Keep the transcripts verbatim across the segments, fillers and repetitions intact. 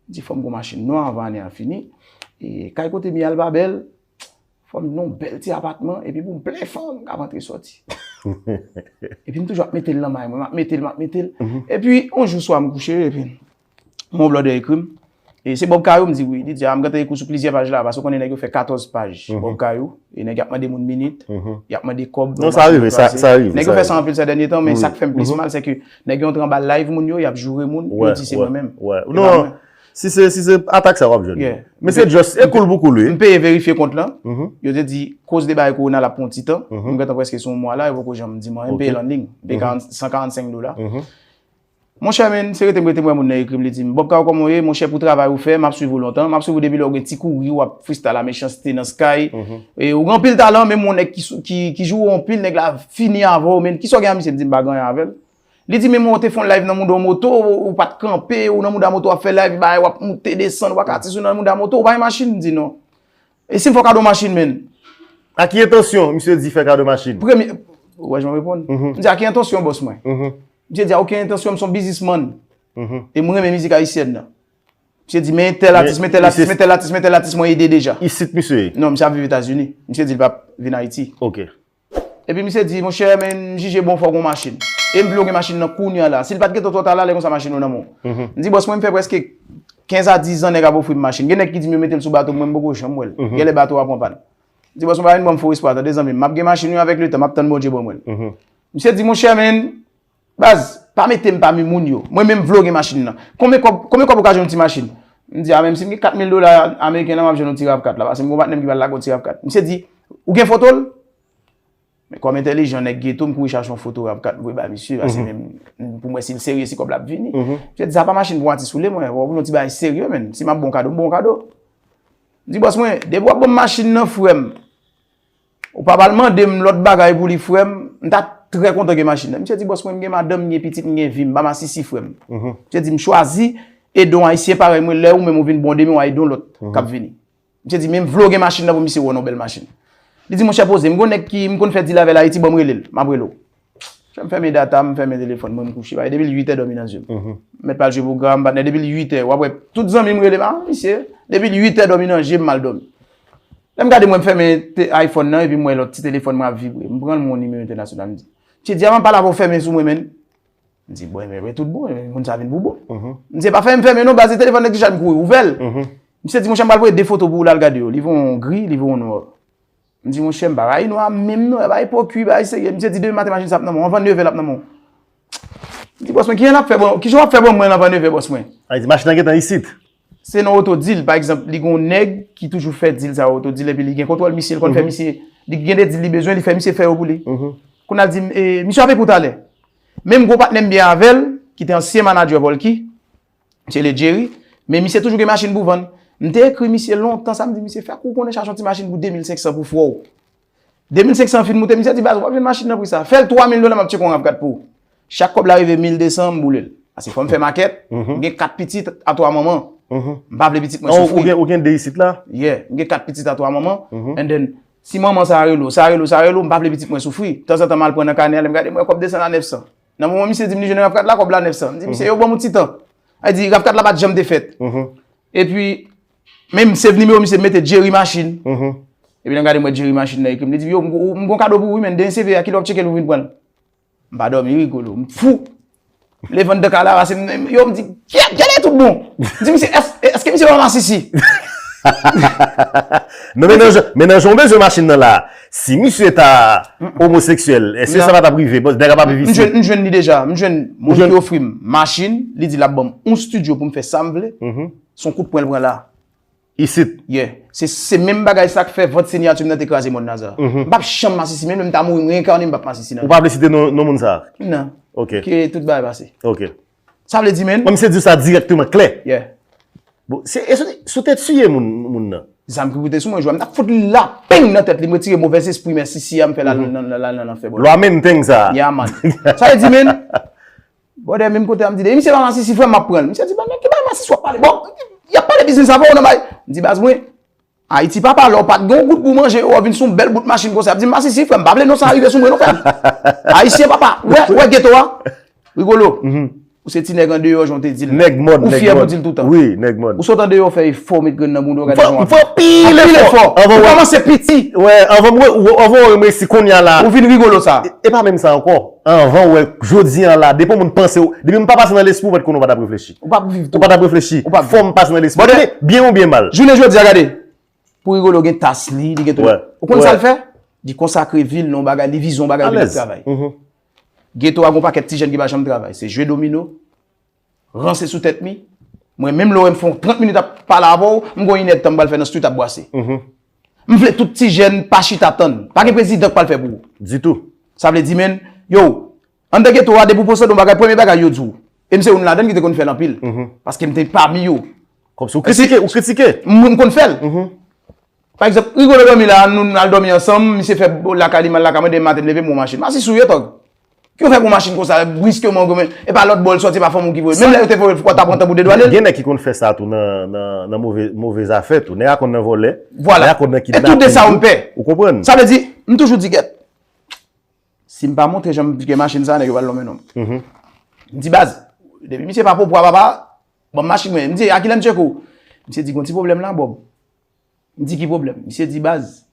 M di, "Fò m gon machin non avan ane a fini. E kay kote m ye a l pa bèl. Fò m nan yon bèl ti apatman, epi pou m plen fanm, m ka rantre sòti." Epi m toujou ap mete l nan may mwen, m ap mete l, m ap mete l. Epi, yon jou swa m kouche, epi m wè yon blòdè ekri m. E se Bob Kayou, m di wi. Li di, "A, m gentan ekri w sou plizyè paj la, paske w konnen nèg yo fè katòz paj Bob Kayou. E nèg y ap mande moun minit, y ap mande kòb, non, sa rive, sa, sa rive. Nèg yo fè sa anpil sè dènye tan, men sa k fè m plis mal, se ke nèg yo antre anba live moun yo, y ap joure moun, yo di se mwen menm. E pa mwen. Si se, si se atak sa w ap jwenn. Men se just, e cool pou cool, wi. M peye verifye kont lan. Yo te di, koz de bagay kowona l ap pran yon ti tan. M gentan prèske sou yon mwa la, yo poko janm di m anyen. M peye l an liy. M peye karant, san karannsenk dola. Monchè, men, se rete m rete m wè moun nan ekri m, li di m, "Bob Kayou, kòman w ye? Monchè, pou travay ou fè, m ap swiv ou lontan. M ap swiv ou depi lè w gen ti kouri, w ap freestyle a mechanste nan Sky. E ou gen anpil talan, men yon nèg ki, ki, ki joure anpil, nèg la fini avè w, men. Kisa w gen a misye?" M di m pa gen anyen avè l. Li di, "Men mwen, ou te fè yon live nan mouda yon moto, ou, ou pa t kanpe, ou nan mouda moto w ap fè live, bagay, w ap moute, desann, w ak atis ou nan mouda moto, ou pa gen machin?" M di, "Non." "E si m fè w kado machin, men?" A ki entansyon misye di fè kado machin? Premye, ou wè jan m reponn? M di, "A ki entansyon, bòs mwen?" Misye di, "A okenn entansyon, m se yon biznismann. E m renmen mizik ayisyèn nan." Misye di, "Men tèl atis, men tèl atis, men tèl atis, men tèl atis, mwen ede deja." Isit misye ye? Non, misye ap viv Etazini. Misye di l p ap vin Ayiti. Ok. Epi misye di, "Monchè, men m jije bon fò w gon machin. E m vle w gen machin nan kounye a la. Si l pa t gentan twò ta la, lè konsa machin ou nan men w." M di, "Bòs mwen, m fè prèske kenz a diz an nèg ap ofri m machin. Gen nèg ki di m yo mete l sou bato, mwen m poko janm wè l. Genlè bato a pran pàn." M di, "Bòs mwen, pa vin ban m fo espwa, tande zanmi m. M ap gen machin wi, avèk letan, m ap tann Bondye ban mwen l." Misye di, "Monchè, men, baz, pa mete m pami moun yo. Mwen menm m vle w gen machin nan. Konbyen kòb, konbyen kòb ou ka jwenn yon ti machin?" M di, "A, menm si m gen kat mil dola ameriken la, m ap jwenn yon ti rav kat la, paske m gon patnè m ki pral lage yon ti rav kat." Misye di, "Ou gen foto l?" Men kòm entèlijan nèg geto, m kouri chache yon foto rav kat, m voye bay misye, paske menm pou m wè si l serye, si kòb la ap vini. Misye di, "Sa pa machin pou atis ou le, mwen. Fò w vle yon ti bagay serye, men. Si m ap ba w kado, m ba w kado." M di, "Bòs mwen, depi w ap ban m machin nan, frè m, ou pa pral mande m lòt bagay pou li, frè m, m ta trè kontan gen machin nan." Misye di, "Bòs mwen, m gen madanm, m gen pitit, m gen vi, m pa masisi, frè m." Misye di, "M chwazi ede yon ayisyen parèy mwen, lè ou menm ou vin bon demen, w a ede yon lòt k ap vini." Misye di, "Men m vle w gen machin nan pou misye wè w nan yon bèl machin." Li di, "Monchè, poze, m gon nèg ki m konn fè dil avè l Ayiti, ban m rele l, m ap rele w." Monchè, m fèmen data, m fèmen telefòn mwen, m kouche. Bay, depi l uit è dòmi nan zye m. M mèt pral jwe pwogram, patnè, depi l uit è, w ap wè tout zanmi m rele m, "A, misye, depi l uit è dòmi nan je m, m al dòmi." Lè m gade mwen, m fèmen te-, iPhone nan, epi m wè lòt ti telefòn mwen ap vibre. M pran l, m wè yon nimewo entènasyonal, m di, "Misye di, avan m pale avè w, fèmen sou mwen, men." M di, "Bon, men, men tout bon, men moun sa vin pou bon." M di, "E pa fèmen, fèmen non, baz, se telefòn nèg Richard m kouri ouvè l." Misye di, "Monchè, m pral voye de foto pou ou la, al gade yo. Li voye yon gri, li voye yon nwa." M di, "Monchè, m pa rayi nwa menm non, e pa epòk wi, bagay serye." Misye di, "Demen maten machin sa ap nan men w, anvan nevè l ap nan men w." M di, "Bòs mwen, kijan l ap fè bon, kijan w ap fè bon mwen anvan nevè, bòs mwen?" A, li di, "Machin nan gentan isit." Se nan oto dil, pa egzanp, li gon nèg ki toujou fè dil sa, oto dil, epi li gen kontwòl misye, li konn fè misye, li gen de dil li bezwen, li fè misye fè yo pou li. Kounye a l di m, "E, misye ap epi w talè." Menm gwo patnè m byen avè l, ki te ansyen manadjè Polky, misye rele Jerry, men misye toujou gen machin pou vann. M te ekri misye lontan sa, m di, "Misye, fè kou konnen chache yon ti machin pou de mil senk san pou frè w." De mil senk san fin moute, misye di, "Baz, w ap jwenn machin nan pri sa. Fè l twa mil dola, m ap tcheke yon rav kat pou ou." Chak kòb la rive mil de san, m boule l. Paske fò m fè makèt, m gen kat pitit a twa manman. M pa vle pitit mwen soufri. Ou gen, ou gen de isit la? Yeah, m gen kat pitit a twa manman. And then, si manman sa rele w, sa rele w, sa rele w, m pa vle pitit mwen soufri. Tanzantan, m al pran nan kanè a, lè m gade, m wè kòb desann a nèf san. Nan moman misye di m li jwenn rav kat la, kòb la nèf san. M di, "Misye, yo ban m yon ti tan." Ay di, rav kat la pa t janm te fèt. Epi, menm save nimewo misye, m mete Jerry Machin. Epi lè m gade, m wè Jerry Machin nan ekri m. Li di m, "Yo, m, m gon kado pou ou wi, men dènye save a, kilè w ap tcheke l ou vin pran l?" M pa dòmi, wi, Rigolo. M fou. Leve anndan kay la, pase m, yo, m di, "Kyèt, kyèt, tout bon." M di, "Misye, èske, èske misye pa masisi?" Non, men nan jan, men nan jan w bezwen machin nan la, si misye ta omoseksyèl, èske sa pa t ap rive? Bon, nèg ap ap viv isit. M jwenn, m jwenn li deja. M jwenn moun ki ofri m machin, li di l ap ban m yon estidyo pou m fè sa m vle. Se yon kout pwen l pran la. Isit. Yeah. Se, se menm bagay sa k fè vant siyati m nan te kraze Mòn Naza. M p ap janm masisi, menm lè m ta mouri, m reyènkane, m p ap masisi nan. Ou pa vle site non, non moun sa? Non. Ok. Ke tout bagay pase. Ok. Sa vle di, men. Mwen, misye di w sa dirèkteman, klè. Yeah. Bon, se, e sou, sou te tiye moun, moun nan? Zam ki pote sou mwen, jwa m t ap fout li lapeng nan tèt li, m retire movèzespri masisi a, m fè l al nan, nan, nan, nan, nan fè bòl. Lwa men teng sa. Yeah, man. Sa vle di, men. Brother, menm kote a, m di, "E misye pa masisi, frè m, m ap pran l." Misye di, "Ban nèg ki bay masisi w ap pale. Bon, y ap pale biznis avè w nan bay." M di, "Baz mwen, Ayiti papa, lè w pa t gen yon goud pou w manje, w vin sou yon bèl bout machin konsa." Ap di m, "Masisi, frè m, m pa vle non sa rive sou mwen non, frè m." Ayisyen papa, wè, wè geto a. Rigolo. Ou se ti nèg andeyò, jan w te di l la. Nèg mòd, Ou nèg fyè pou mòd. di l toutan. Wi, nèg mòd. Ou sot andeyò, fè efò, met grenn nan bouda w, gade jan w Fè anpil efò. Anvan Anpil mwen- efò. Anvan Ou mwen- kòmanse piti. Wè, anvan mwen, ou- anvan w remèsye kounye a la. Ou vin rigolo sa. E pa menm sa ankò. Anvan w wè, jodi an la, depi yon moun panse w, depi m pa pase nan lespri w, mèt konnen w pa t ap reflechi. Ou p ap viv Ou tou. pa t ap reflechi. Ou p ap viv. Fò m pase nan lespri. Bon, Byen, byen oubyen mal. Jounen jodi a, gade. Pou rigolo, gen tas li, li gen tout. Wè. Ou konn Wè. sa l fè? Li konsakre vi l nan yon bagay, li vizyon yon bagay, li mèt Alèz. Travay. Geto a gon pakèt ti jèn ki pa janm travay. Se jwe domino, ranse sou tèt mi. Mwen menm lè w wè m fè yon trant minit ap pale avè w, m gon inèdtan m pral fè nan street ap bwase. M vle tout ti jèn pa chita tann. Pa gen prezidan k pral fè pou ou. Ditou. Sa vle di, men, yo, anndan geto a, depi w poste yon bagay, premye bagay yo di w. E m se youn ladan ki te konn fè l anpil. Paske m te pami yo. Kòmsi ou kritike, ou kritike. M m konn fè l. Pa egzanp, Rigolo dòmi la, nou al dòmi ansanm, misye fè lakay li, m al lakay mwen, demen maten m leve, m wè yon machin. M asiste sou yo, tòg. Ki yo fè pou machin konsa, briskman, goumen, e pa lòt bò l sòti, e pa fanm ou ki voye. Menm lè yo te voye, w ta pran tan pou dedwale l. Gen nèg ki konn fè sa tou nan, nan, nan move, move zafè tou. Nèg a konn nan vòlè. Vwala. Nèg a konn nan E kidnaping. tout de sa ou m pè. Ou konprann? Sa vle di, m toujou di gèt. Si m pa montre jan m gen machin sa, nèg yo pral lonmen non m. M di baz, depi misye pa pwopwa papa, ban m machin mwen. M di, a kilè m tcheke w? Misye di, gon ti pwoblèm la, Bob. M di, ki pwoblèm? Misye di, baz,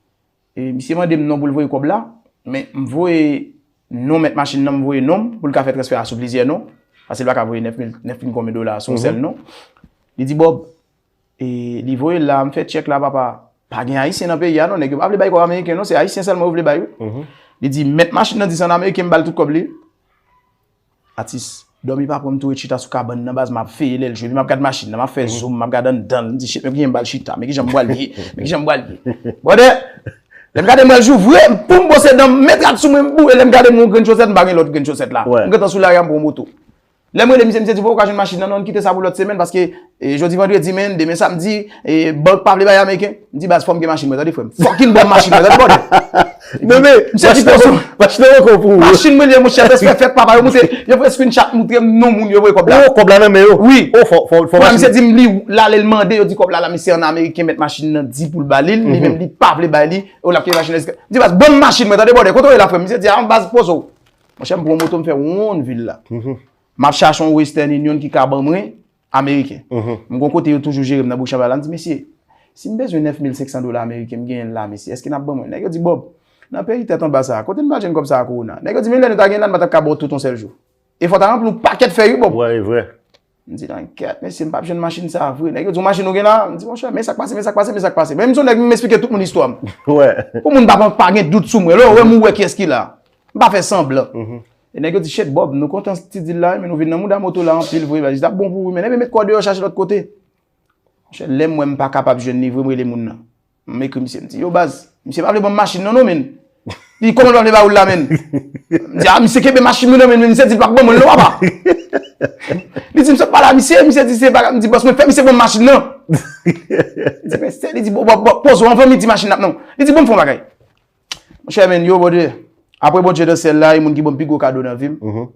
e, misye mande m non pou l voye kòb la, men m voye non mèt machin nan, m voye non m pou l ka fè transfè a sou plizyè non, paske l pa ka voye nèf mil, nèf mil konbyen dola sou yon sèl non. Li di, Bob, e, li voye l la, m fè tchèk la, papa. Pa gen Ayisyen nan peyi a non, nèg yo pa vle bay kòb ameriken non, se Ayisyen sèlman yo vle bay wi. Li di, mèt machin nan di se ann ameriken, m ba l tout kòb li. Atis, dòmi pa pran m tou ret chita sou kabann nan baz, m ap veye lè l jwe, epi m ap gad machin nan, m ap fè zoom, m ap gad anndan l, m di, shit, men kijan m pral chita, men kijan m pral ye, men kijan m pral ye. Brother, lè m gade m pral jou vre, m pou m bwose dan m, met rad sou mwen, m boure, lè m gade m yon grenn chosèt, m pa gen lòt grenn chosèt la. M gentan sou lari a, m pran moto. Lè m rele misye, misye di, bon, ou ka jwenn machin nan, non, n kite sa pou lòt semèn, paske, e, jodi vandredi, men, demen samdi, e, bank pa vle bay ameriken. M di, baz, fò m gen machin mwen, tande, frè m. Fucking ban m machin mwen, tande, brother. Non, men, Misye di, poso. Machin nan ankò pou ou. Machin mwen li ye, monchè, transfè fèt, papa, yo montre, yo fè screenshot, montre m non moun, yo voye kòb la. Oh, kòb la nan men yo. Wi. Oh, fò, fò, fò Frè, machin. Misye di m li, l ale l mande, yo di kòb la, la, misye ann ameriken, mèt machin nan di pou l ba li l, li menm li pa vle bay li, yo l ap kite machin nan. M di, baz, ban m machin mwen, tande, brother, kote w ye la, frè m? Misye di, a, baz, pozo. Monchè, m pran moto, m fè wonn vil la. M ap chache yon Western Union ki ka ban mwen ameriken. M gon kote yo toujou jere m nan Bouch Anba la, m di, mesye, si m bezwen nèf mil senk san dola ameriken, m genyen l la, mesye, èske n ap ban mwen? Nèg yo di, Bob, nan peyi tèt anba sa a, kote n pral jwenn kòb sa a, kowona? Nèg yo di, menm lè nou ta gen l la, n pa t ap ka ba w tout yon sèl jou. Efò ta ranpli, yon pakèt fè wi, Bob. Wè, e vre. M di, nan kèt, mesye, m p ap jwenn machin sa a vre. Nèg yo di, yon machin ou gen la? M di, monchè, men sa k pase, men sa k pase, men sa k pase. Men m se yon nèg, m esplike tout moun istwa m. Wè. Pou moun pa, pa gen dout sou mwen. Lè w wè m, ou wè kiyès ki la. M pa fè sanblan. E nèg yo di, shit, Bob, nou kontan ti dil la, men nou vin nan mouda moto la anpil vre. Baz, li t ap bon pou ou, men ebyen met kò deyò chache lòt kote. Monchè, lè m wè m pa kapab jwenn li vre, m rele moun nan. M ekri misye, m di, yo, baz, misye pa vle ban m machin nan, non, men. Li, kòman l pa vle ba ou l la, men? M di, a, misye kenbe machin mwen nan men, men misye di l p ap ban mwen l non, papa. Li di, m sot pale a misye, misye di, se pa, m di, bòs mwen, fè misye ban m machin nan. M di, men se, li di, bon, bon, bon, poze w anvan midi machin n ap non. Li di, bon, m fè yon bagay. Monchè, men, yo, Bondye. Apre Bondye nan syèl la, e moun ki ban m pi gwo kado nan vi m.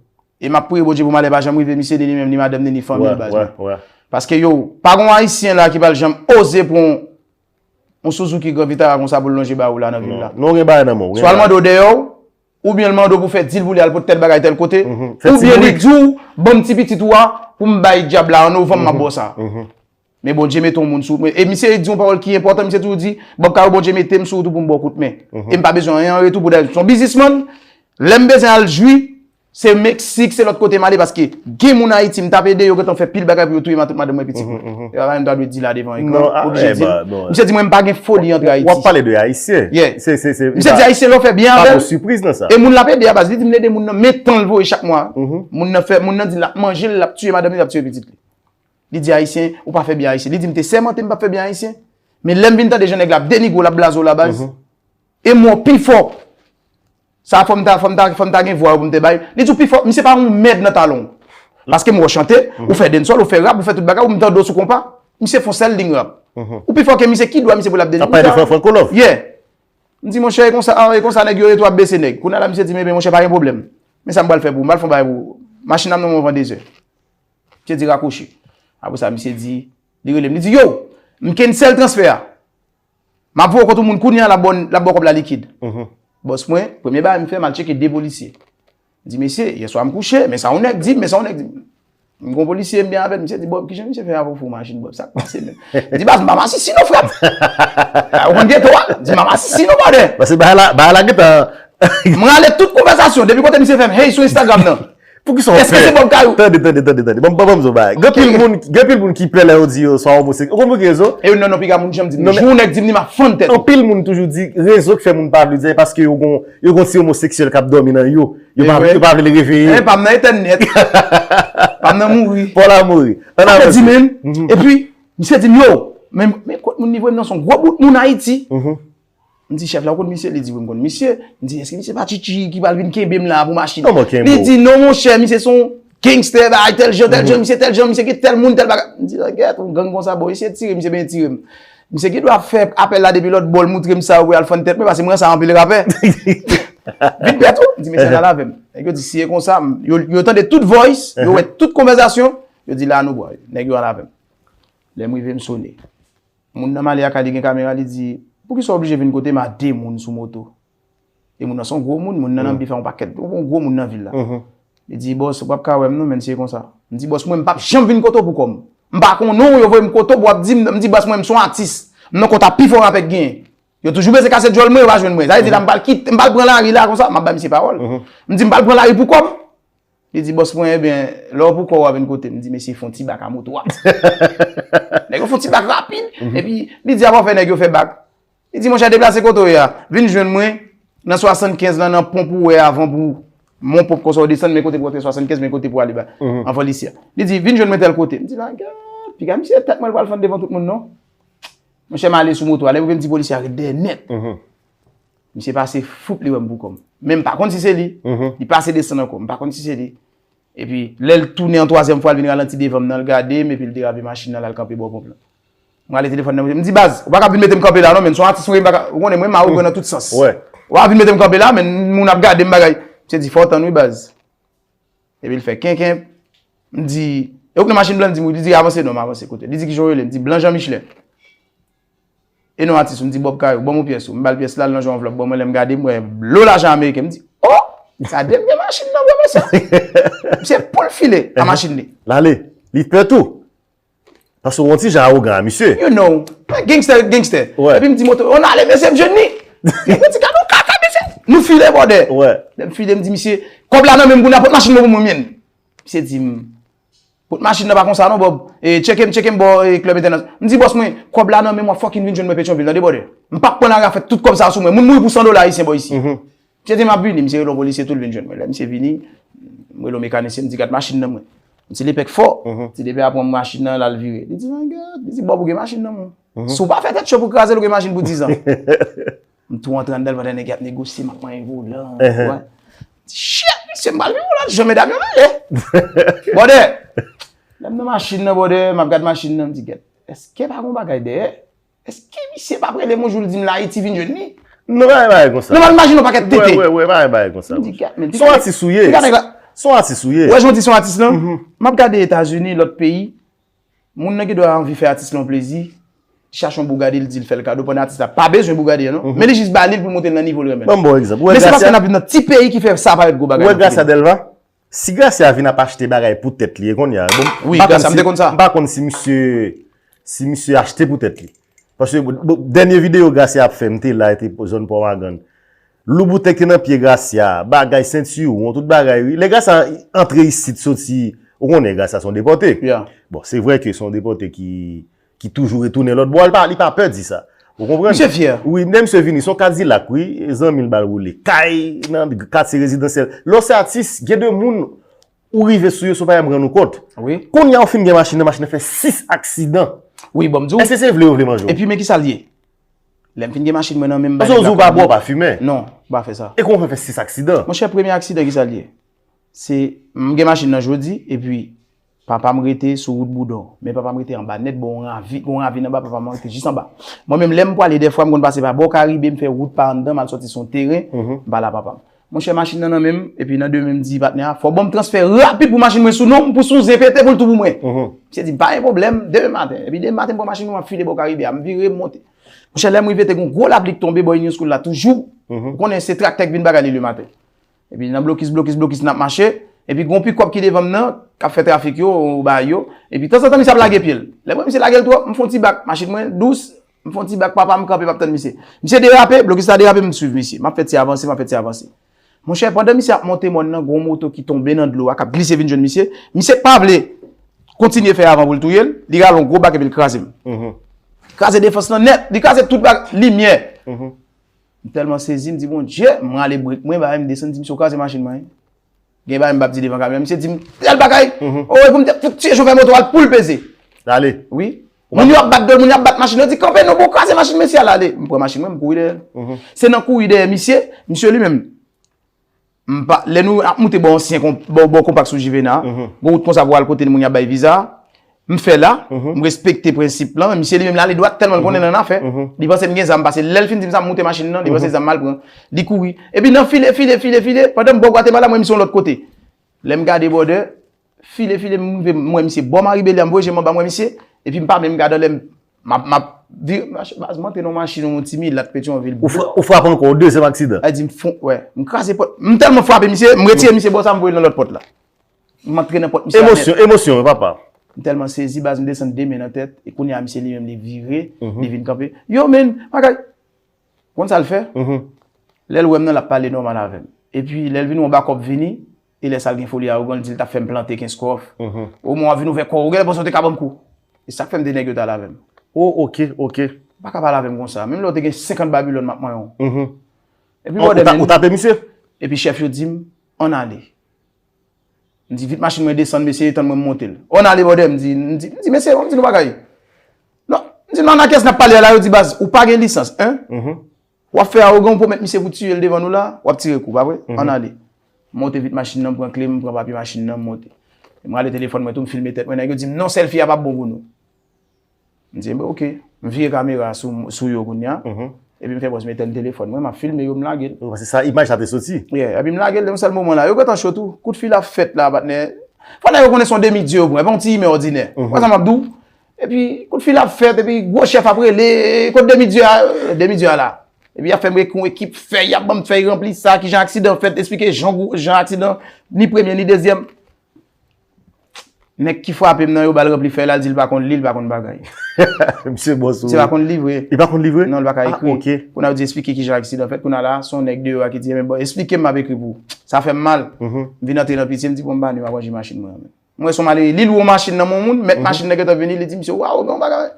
E m ap priye Bondye pou malè pa janm rive misye, ni li menm, ni madanm, ni, ni fanmi l, baz mwen. Paske, yo, pa gon Ayisyen la ki pral janm oze pran yon Suzuki Grand Vitara konsa pou l lonje ba ou la nan vil la. Non, gen bagay nan men w. Swa l mande w dèyè w, oubyen l mande w pou fè dil pou li al pote tèl bagay tèl kote, oubyen li di w, ban m ti pitit ou a pou m bay dyab la an novanm, m ap ba w sa. Men Bondye mete yon moun sou mwen. E misye di yon pawòl ki enpòtan, misye toujou di, Bob Caro, Bondye mete m sou wout ou pou m ba w kout men. E m pa bezwen anyen an retou pou dèyè. Se yon biznismann, lè m bezwen al jwi, se Meksik, se lòt kote m ale, paske gen moun Ayiti, m t ap ede yo gentan fè pil bagay pou yo touye matant madanm mwen pitit mwen. E pa bagay m ta dwe di la devan ekran, oblije di l. Misye di mwen m pa gen foli antre Ayiti. W ap pale de Ayisyen. Yeah. Se, se, se, Misye di Ayisyen lè w fè byen avè l. Pa gon sipriz nan sa. E moun l ap ede a baz, li di m l ede moun nan, men tan l voye chak mwa. Moun nan fè, moun nan di l ap manje l, l ap tiye madanm li, l ap tiye pitit li. Li di Ayisyen, ou pa fè byen Ayisyen. Li di m te sèmante m p ap fè byen Ayisyen. Men lè m vin tande jan nèg la ap denigre w, l ap blaze w la baz. E m wè w pi fò. Sa fò m ta, fò m ta, fò m ta gen vwa yo pou m te bay. Li di w pi fò, misye pa yon mèd nan talon w. Paske m wè w chante, ou fè dancehall, ou fè rap, ou fè tout bagay, ou m tande w sou konpa. Misye fè yon sèl liy rap. Ou pi fò ke misye, ki dwa misye pou l ap denigre w? Ap pale de Franco Love. Yeah. M di monchè, e konsa, e konsa nèg yo ye tou ap bese nèg. Kounye a la misye di m, ebyen monchè, pa gen pwoblèm. Men sa m pral fè pou ou, m pral fè yon bagay pou ou. Machin nan m nan mwen van de zè. Misye di rakwoche. Apre sa, misye di, li rele m, li di, yo, m cancel transfè a. M ap voye w kot yon moun kounye a, l ap ba w, l ap ba w kòb la likid. Bòs mwen, premye bagay m fè, m al tcheke de polisye. M di, mesye, yèswa m kouche, men sa yon nèg di m, men sa yon nèg di m. M gon polisye m byen avè l, misye di, Bob, kijan misye fè avè w fou machin, Bob? Sa k pase menm? M di, baz, m pa masisi non, frè m. Ou konn geto a? M di, m pa masisi non, brother. Paske bagay la, bagay la gentan. M rale tout konvèsasyon, depi kote misye fè m, hey, sou Instagram nan. Poukisa w pè? Èske se Bob Kayou? Tande, tande, tande, tande. Ban m, ban m di w bagay. Gen pil moun, gen pil moun ki pè lè yo di yo swa omoseksyon. Ou konn pou ki rezon? E non, non, piga moun janm di m. Non, men jou nèg di m li, m ap fann tèt ou. Anpil moun toujou di rezon k fè moun pa vle di, se paske yo gon, yo gon ti omoseksyèl k ap dòmi nan yo. Yo pa, yo pa vle l reveye. Eh, pa m nan entènèt. Pa m nan mouri. Paul a mouri. Ann avanse. Di menm. Epi, misye di m, yo, men, men kot moun li voye m nan, se yon gwo bout moun Ayiti. M di, chèf la, ou konn misye? Li di, wi, m konn misye. M di, èske misye pa Tchitchi ki pral vin kenbe m la pou machin? Kòman kenbe w? Li di, non, monchè, misye se yon gangster, bagay tèl jan, tèl jan, misye tèl jan, misye gen tèl moun, tèl bagay. M di, gèt, yon gang konsa, bon, eseye tire, misye byen tire m. Misye gen dwa fè apèl la depi lòt bò, l moutre m sa, ou al fann tèt mwen, paske mwen ranse anpil rapè. Vin pè tou, m di, mesye, al avè m. Nèg yo di, si e konsa, m- yo, yo tande tout voice, yo wè tout konvèsasyon, yo di, la nou pral. Nèg yo al avè m. Lè m rive, m sone. Moun nan m ale ak li gen kamera, li di, poukisa w oblije vin kote m a de moun sou moto? E moun nan se yon gwo moun, moun nan nan bif a yon pakèt, yon gwo moun nan vil la. Li di, bòs, ou p ap ka wè m non, menn, si e konsa. M di, bòs, mwen, m p ap janm vin kote w pou kò m. M pa konnen w, yo voye m kote w, w ap di m, m di, bòs, mwen, m se yon atis. M nan kontak pi fò rapè k genyen. Yo toujou bezwen kase djòl mwen, yo pa jwenn mwen. Sa vle di la, m pral kite, m pral pran lari la konsa, m ap bay misye pawòl. M di, m pral pran lari pou kò m. Li di, bòs mwen, ebyen, lè w pou kò w a vin kote m. M di, mesye, fè yon ti bak a moto a. Nèg yo fè yon ti bak rapid. Epi, li di, apre w fè nèg yo fè bak. Li di, monchè, deplase kote w ye a. Vin jwenn mwen nan swasannkenz lan, nan ponp ou wè avan pou, men yon ponp konsa w desann, men kote pou rantre swasannkenz, men kote pou ale ba, anvan lise a. Li di, vin jwenn mwen tèl kote. M di, la, gad, piga misye tèt mwen, l pral fann devan tout moun, non. Monchè, m ale sou moto a. Lè m rive, m di polisye a ret dèyè nèt. Misye pase, foup, li wè m pou kò m. Men m pa konn si se li. Li pase desann ankò. M pa konn si se li. Epi, lè l tounen an twazyèm fwa, l vin ralanti devan m nan, l gade m, epi l derape machin nan, l al kanpe bò ponp lan. M rale telefòn nan, m di, baz, ou pa ka vin mete m kanpe la non, men se yon atis mwen, m pa ka, ou konnen mwen, m a ou nan tout sans. Ou pa ka vin mete m kanpe la, men moun ap gade m bagay. Misye di, fò w tann wi, baz. Epi l fè kenken, m di, e ou k nan machin blan? Li di m wi. Li di, avanse non, m avanse kote. Li di, kijan w rele? M di, Blan Jean Michelet. E non atis ou? M di, Bob Kayou, ban m yon pyès ou. M ba l pyès la, l ranje yon anvlòp ban mwen, lè m gade, m wè lo lajan ameriken. M di, o! Gade m gen machin nan, bwè mesye. Misye pou l file a machin li. L ale. Li pè tou. Paske w yon ti jan awogan a misye. You know. Gangster, gangster. Epi m di moto, ann ale, mesye, m jwenn li. Mwen di, gade yon kaka, mesye. Nou file, brother. Lè m file, m di, misye, kòb la nan men m, kounye a pot machin mwen pou mwen, men. Misye di m, pot machin nan pa konsa non, Bob. E, tcheke m, tcheke m bò, e, klèb entènasyonal. M di, bòs mwen, kòb la nan men m, w ap fucking vin jwenn mwen Petyonvil, tande, brother. M p ap pran lari a fè tout kòb sa a sou mwen. Moun mouri pou san dola ayisyen bò isi. Misye di m ap vini, misye rele yon polisye tou, l vin jwenn mwen. Lè misye vini, m rele yon mekanisyen, m di, gad machin nan mwen. M di, lepè k fò. M di, lepè a pran machin nan, l al vire. Li di, gad, li di, Bob, ou gen machin nan, mwen. Si w pa fè tèt cho pou kraze l, ou gen machin pou diz an. M tou antre anndan l pandan nèg yo ap negosye, m ap manyen volan. Shit, mesye, m pral viv yon lòt jan, medam yo rele. Brother, lè m nan machin nan, brother, m ap gad machin nan, m di, gèt, èske pa gon bagay dèyè? Èske misye p ap rele m yon jou, l di m l Ayiti, vin jwenn li? Non, pa gen bagay konsa. Non, m al imajine yon pakèt tete. Wè, wè, wè, pa gen bagay konsa. M di, gèt, men, se yon atis ou ye. Se yon atis ou ye. Wè, jan w di se yon atis lan. M ap gade Etazini, lòt peyi. Moun nan gen dwa anvi fè atis lan yon plezi, li chache yon bougade, li di l fè l kado, pandan atis la pa bezwen bougade a non. Men li jis ba li l pou l montre l nan nivo l renmen. Ban m ba w egzanp. Men se paske n ap viv nan ti peyi ki fè sa parèt gwo bagay nan figi nou. Ou wè Gracia Delva? Si Gracia vin ap achte bagay pou tèt li, e kounye a, bon, wi, Gracia, m te konn sa. M pa konn si misye, si misye achte pou tèt li. Paske, bon, dènye videyo Gracia ap fè, m te la, te zòn Pòmagann. Louboutèy te nan pye Gracia, bagay, sentiwon, tout bagay, wi. Lè Gracia antre isit, soti, ou konnen Gracia se yon depòte. Bon, se vre ke se yon depòte ki, ki toujou retounen lòt bò a, li pa, li pa pè di sa. Ou konprann? Misye fyè. Wi, lè misye vini, se yon Kadilak, wi, zanmi l ba l woule. Kay nan katye rezidansyèl. Lè w se atis, gen de moun ou rive sou yo, si w pa menm rann ou kont. Wi. Kounye a ou fin gen machin nan, machin nan fè sis aksidan. Wi, bon, m di w. Èske se vle yo vle manje w? Epi men kisa l ye? Lè m fin gen machin mwen nan men m, bay nèg la kòb li. Paske w di w pa bwè, w pa fimen. Non, m pa fè sa. E kòman w fè fè sis aksidan? Monchè, premye aksidan, kisa l ye? Se, m gen machin nan jodi, epi papa m rete sou wout Boudon. Men papa m rete anba nèt, bò yon ravi, yon ravin anba, papa m rete jis anba. Mwen menm, lè m prale dèfwa, m konn pase pa bò Karibe, m fè wout pa anndan, m al sòti sou yon teren, m pale a papa m. Monchè, machin nan nan men m, epi nan demen m di patnè a, fò w ban m transfè rapid pou machin mwen sou non m, pou si yon zen pete, pou l tou pou mwen. Misye di m, pa gen pwoblèm, demen maten. Epi demen maten, m pran machin mwen, m ap file bò Karibe a, m vire, m monte. Monchè, lè m rive, te gen yon gwo lapli k tonbe bò Union School la toujou. Ou konnen se traktè k vin bagay li lematen. Epi nan blokis, blokis, blokis, n ap mache. Epi gen yon pikòp ki devan m nan, k ap fè trafik yo, ou bagay yo. Epi tanzantan, misye ap lage pye l. Lè m wè misye lage l twòp, m fè yon ti bak, machin mwen dous, m fè yon ti bak, papa, m kanpe, m ap tann misye. Misye derape, blokis la derape, m swiv misye. M ap fè ti avanse, m ap fè ti avanse. Monchè, pandan misye ap monte mòn nan, gen yon moto ki tonbe nan dlo a, k ap glise vin jwenn misye. Misye pa vle kontinye fè avan pou l touye l, li rale yon gwo bak epi l kraze m. Kraze defans lan nèt, li kraze tout bak, limyè. M tèlman sezi, m di, "Bondye," m rale brek mwen, bagay, m desann, di, "Misye, w kraze machin mwen." Gen bagay m p ap di devan kamera, misye di m tèl bagay. Oh, e pou m te fout tiye chofè moto a pou l peze. Wi. Moun yo ap bat dlo, moun yo ap bat machin, yo di, "Kanpe non, bon, kraze machin mesye a, l ale." M pran machin mwen, m kouri dèyè l. Se nan kouri dèyè misye, misye li menm, m pa, lè nou ap moute bò ansyen, bò, bò konpak sou Jivena, gon wout konsa pou al kote moun y ap bay viza, m fè la, m respekte prensip lan, misye li menm l ale dwat tèlman l konnen l annafè. Li panse m gen zam, pase lè l fin di m sa, m moute machin nan, li panse zam m al pran. Li kouri. Epi nan file, file, file, file, pandan m bò Gwatemala, mwen misye yon lòt kote. Lè m gade bòdè, file, file, m rive, m wè misye bò Maribelia, m voye je m anba, m wè misye, epi m pa menm gade anlè, m ap, m ap vire, baz, m antre nan yon machin, yon ti milat, Petyonvil. Ou fra-, ou frape ankò, yon dezyèm aksidan. Li di m fon, wè, m kraze pòt, m tèlman frape misye, m retire misye bò sa, m voye l nan lòt pòt la. M antre nan pòt misye a nèt. Emosyon, emosyon, wi, papa. M tèlman sezi, baz, m desann de men nan tèt, e kounye a misye li menm li vire, li vin kanpe. Yo, men, bagay. Konn sa l fè? Lè l wè m nan, l ap pale nòmal avè m. Epi, lè l vin wè yon bakòp vini, e lè sa l gen foli awogan, l di l t ap fè m plante Kenskòf. Omwen w ap vin ouvè kò w, ou genlè panse w te ka ban m kou. E sa k fè m de nèg yo t al avè m. Oh, ok, ok. Ou pa ka pale avè m konsa. Menm lè w te gen senkant Babilòn, m ap manyen w. Epi, ou, ou ta-, ou tape misye? Epi chèf yo di m, ann ale. M di vit machin mwen desann, mesye, tann mwen m monte l. Ann ale, brother, m di, m di, m di, mesye, m di nou bagay. Non, m di, nou nan kiyès n ap pale a la, yo di, baz, ou pa gen lisans, en? W ap fè awogan, ou pwomèt misye pou tiye l devan nou la, w ap tire kou, pa vre? Ann ale. M monte vit machin nan, m pran kle m, m pran papye machin nan, m monte. M rale telefòn mwen tou, m filme tèt mwen, nèg yo di m, non, sèlfi a p ap bon pou nou. M di, "Enben, ok." M vire kamera sou, sou yo kounye a. Epi m fè bòs mete l telefòn mwen, m ap filme yo, m lage l. Wi, paske sa, imaj sa te soti. Yeah, epi m lage l, nan yon sèl moman la, yo gentan cho tou. Kout fil ap fèt la, patnè. Fò nèg yo konnen se yon demi dye yo pran, e pa yon ti imè òdinè. Ou konn sa m ap di w? Epi kout fil ap fèt, epi gwo chèf ap rele, "Kot demi dye a?" Demi dye a la. Epi y ap fè m ekri yon ekip fèy, y ap ban m fèy ranpli sa, kijan aksidan fèt, esplike jan gwo, jan aksidan, ni premye, ni dezyèm. Nèg ki frape m nan yo ba l ranpli fèy la, l di l pa konn li, l pa konn bagay. Misye bon sou. Misye pa konn li vre. Li pa konn li vre? Non, l pa ka ekri. Ah, ok. Kounye a yo di esplike kijan aksidan fèt. Kounye a la, se yon nèg deyò a ki di, "Enben, bon, esplike m, m ap ekri pou ou." Sa fè m mal. M vin antre nan pitye, m di, "Bon, m pa ni, m ap ranje machin mwen an, men." M wè se yon malere, li lwe yon machin nan men yon moun, mèt machin nan gentan vini, li di, "Misye, waw, gen yon bagay."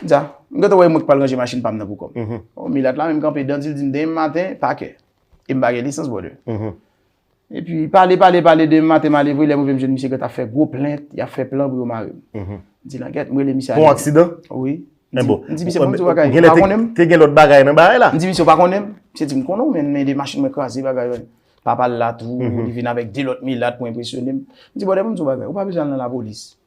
M di, "Ah, m gentan wè mwen ki pral ranje machin pa m nan pou kò m." Yon milat la menm kanpe dan di l, di m, "Demen maten, pakè." E m pa gen lisans, brother. Epi pale, pale, pale, demen maten m ale vre, lè m rive m jwenn misye gentan ap fè gwo plent, y ap fè plan pou yo mare m. M di, "Langèt," m rele misye. Pou yon aksidan? Wi. M di, m di, "Misye, bon, m di w bagay, ou pa konnen m?" Te gen lòt bagay nan bagay la? M di, "Misye, ou pa konnen m?" Misye di, "M konnen w, men, men de machin mwen kraze, bagay, bagay." Papa l la tou, li vin avèk de lòt milat pou enpresyone m. M di, "Brother, bon, m di w bagay, ou pa bezwen al nan lapolis.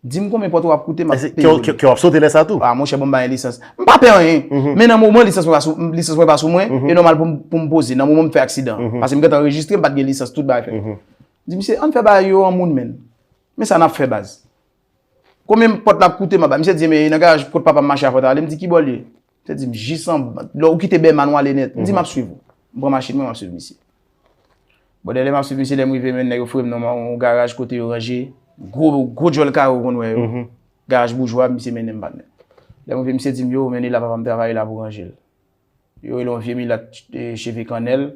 Di m konbyen pòt ou ap koute, m ap peye w li." Kè w ap sote lè sa tou? Ah, monchè, bon, m pa gen lisans. M pa pè anyen. Men nan moman, lisans mwen pa sou, lisans mwen pa sou mwen, e nòmal pou m, pou m poze. Nan moman m fè aksidan. Paske m gentan anrejistre, m pa t gen lisans, tout bagay fèt. M di, "Misye, ann fè bagay yo an moun, men. Men sa n ap fè, baz. Konbyen pòt la ap koute, m ap ba." Misye di, "Men nan garaj kot papa m mache a fò w ta ale." M di, "Ki bò l ye?" Misye di m, "Jis anba, lè w kite Bèman w ale nèt." M di, "M ap swiv ou." M pran machin mwen, m ap swiv misye. Bon, lè m ap swiv misye, lè m rive, men nèg yo foure m nan yon garaj kote yo ranje gwo, gwo djòl kare ou konn wè yo. Garaj boujwa, misye mennen m, patnè. Lè m rive, misye di m, "Yo, men e la papa m travay la pou ranje l." Yo rele yon vye milat, eh, cheve kannèl,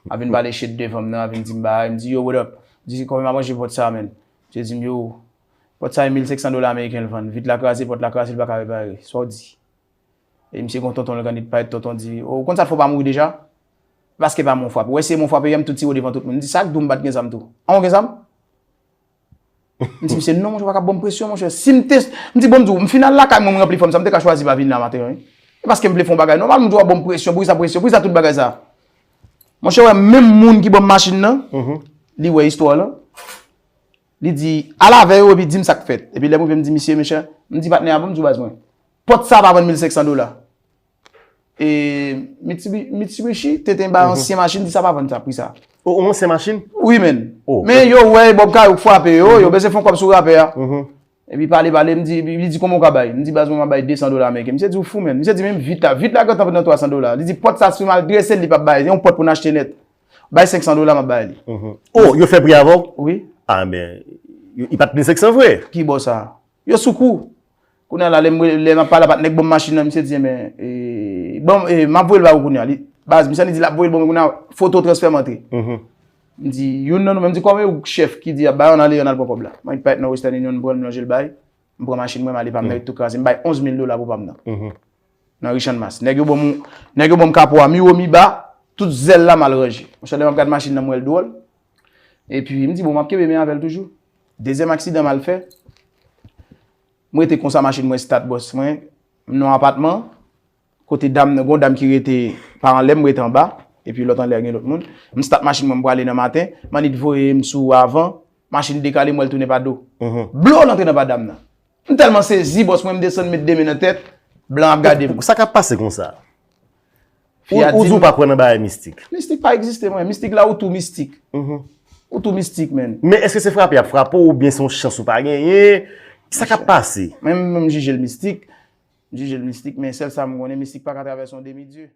ap vin pale shit devan m nan, ap vin di m bagay, m di, "Yo, what up?" M di, "Konbyen m ap ranje pòt sa, men?" Misye di m, "Yo, pòt sa e mil senk san dola ameriken l vann. Vit la kraze, pòt la kraze, li pa ka repare. Sa w di?" E misye gon tonton l grann, li parèt tonton di, "O, ou konn sa l fè w pa mouri deja? Paske pa mwen w frape. Ou wè se mwen w frape yè, m tou tire w devan tout moun." M di, "Sa k di w m pa t gen zam tou? An, ou gen zam?" M di, "Misye, non, monchè, ou pa ka ban m presyon, monchè. Si m te," m di, "Bon, m di w, m fin al lakay mwen, m ranpli fòm sa, m te ka chwazi pa vin la maten an, wi. E paske m vle fè yon bagay nòmal, m di w ap ban m presyon, poukisa presyon, poukisa tout bagay sa?" Monchè, wè, menm moun ki ban m machin nan, li wè istwa lan, li di, "Al avè yo epi di m sa k fèt." Epi lè m rive, m di, "Misye, monchè," m di patnè a, "Bon, m di w baz mwen, pòt sa pa vann mil senk san dola." E Mitsubi-, Mitsubishi te te bay ansyen machin, di sa pa vann sa, pri sa. O, o, ansyen machin? Wi, men. Men yo wè Bob Kayou k frape yo, yo bezwen fè yon kòb sou rapè a. Epi pale, pale, m di, li di, "Konbyen w ka bay?" M di, "Baz mwen, m ap bay de san dola ameriken." Misye di, "Ou fou, men." Misye di, "Men vit la, vit la gentan nan twa san dola." Li di, "Pòt sa, si w mal drese l, li p ap bay. Se yon pòt pou n achte nèt." Bay senk san dola, m ap bay li. Mhm. Oh, yo fè pri avè w? Wi. Ah, men, yo- li pa t ni senk san vre. Ki bò sa? Yo sou kou. Kounye a la, lè m lè m ap pale a patnè k ban m machin nan, misye di, men, e, bon, e, m ap voye l ba ou kounye a. Li, baz, misye annik di l ap voye l ban mwen kounye a, foto transfè m antre. Mhm. M di, youn nan nou, men m di, kòman yon chèf ki di, ap bay, ann ale, ann al pran kòb la. Mwen pa nan Western Union, m pran l, m lonje l bay. M pran machin mwen, m ale pa m nan, tou kraze. M bay onz mil dola pou pa m nan. Mhm. Nan Richannmas. Nèg yo ban m, nèg yo ban m kapo a, mi wo, mi ba, tout zèl la m al ranje. Monchè, lè m ap gad machin nan, m wè l dwòl. Epi, m di, bon, m ap kenbe men avè l toujou. Dezyèm aksidan m al fè. M rete konsa, machin mwen stat bòs mwen. M nan apatman. Kote dam nan, gon dam ki rete pa anlè, m rete anba. Epi lòt anlè a gen lòt moun. M stat machin mwen, m prale nan maten. M annik voye m sou avan. Machin dekale, m wè l tounen pa do. Mhm. Blo l antre nan pa dam nan. M tèlman sezi, bòs mwen, m desann, met de men nan tèt. Blan ap gade m. Sa k ap pase konsa? Fi a Ou, ou di di ou m, pa kwè nan bagay mistik. Mistik pa egziste, mwen. Mistik la, ou tou mistik. Mhm. Ou tou mistik, men. Men èske se frape y ap frape w oubyen se yon chans ou pa genyen? Sa k ap pase? Mwen, mwen, m jije l mistik. M jije l mistik, men sèl sa m konnen, mistik pa ka travèse yon demi dye.